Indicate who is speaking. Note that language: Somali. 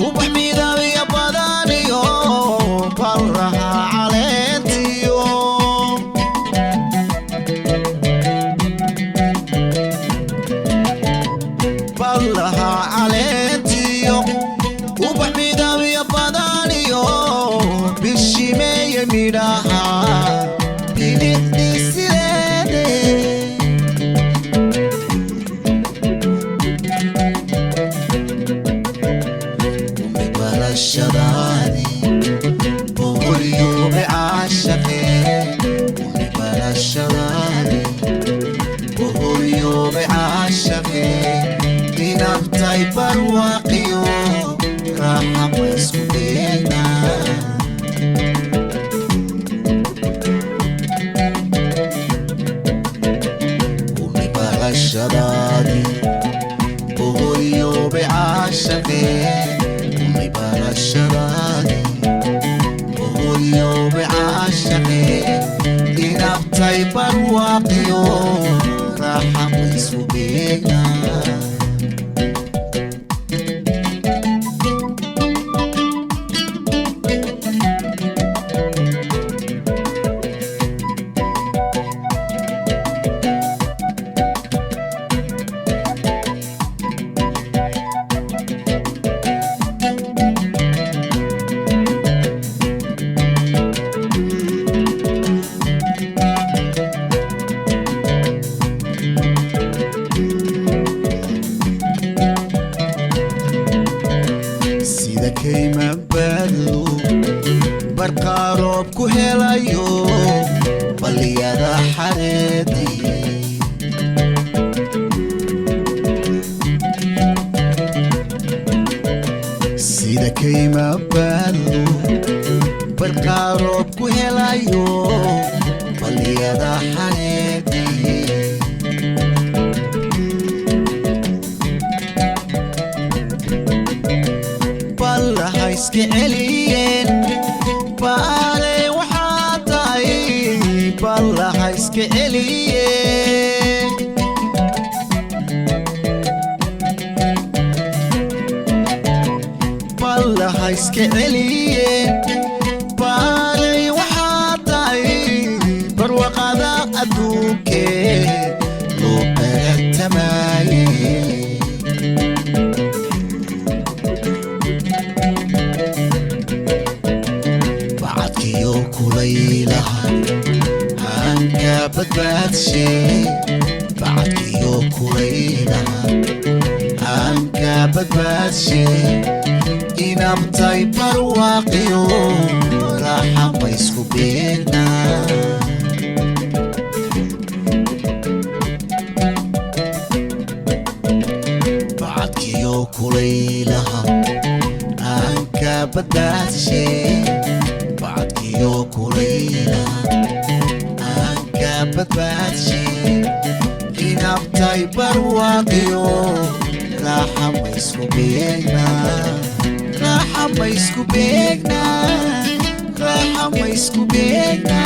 Speaker 1: Ubax midabya badaniyo ballaha caleentiyo, ballaha caleentiyo, ubax midabya badaniyo, bishimeeye midhaha bilicdiisileede. Umay barashadaadi boqolyobe caashaqe, umay barashadaadi boqolyobe caashaqe, inabtay barwaaqiyo raaxa ma isku beegnaa. Umay barashadaadi boqolyobe caashaqe, umay barashadaadi boqolyobe caashaqe, inabtay barwaaqiyo raaxa ma isku beegnaa. Sida kayma baadlo barqaa roob ku helayo balliyada xareedii, sida kayma baadlo barqaa roob ku helayo balliyada xareedii, ballaha iska celiyeen baale waxaa tahay, ballaha iska celiyeen, ballaha iska celiyeen baaley waxaa tahay barwaqada adduunkee loo baratamaye. Bacadkiyo kulaylaha aanka badbaadshe, bacadkiyo kulaylaha aanka badbaadshe, inabtay barwaaqiyo raaxa ma isku beegnaa. Bacadkiyo kulaylaha aanka badbaadshe, bacadkiyo kulaylaha aanka badbaadshe, inabtay barwaaqiyo raaxa ma isku beegnaa, raaxa ma isku beegnaa, raaxa ma isku beegnaa.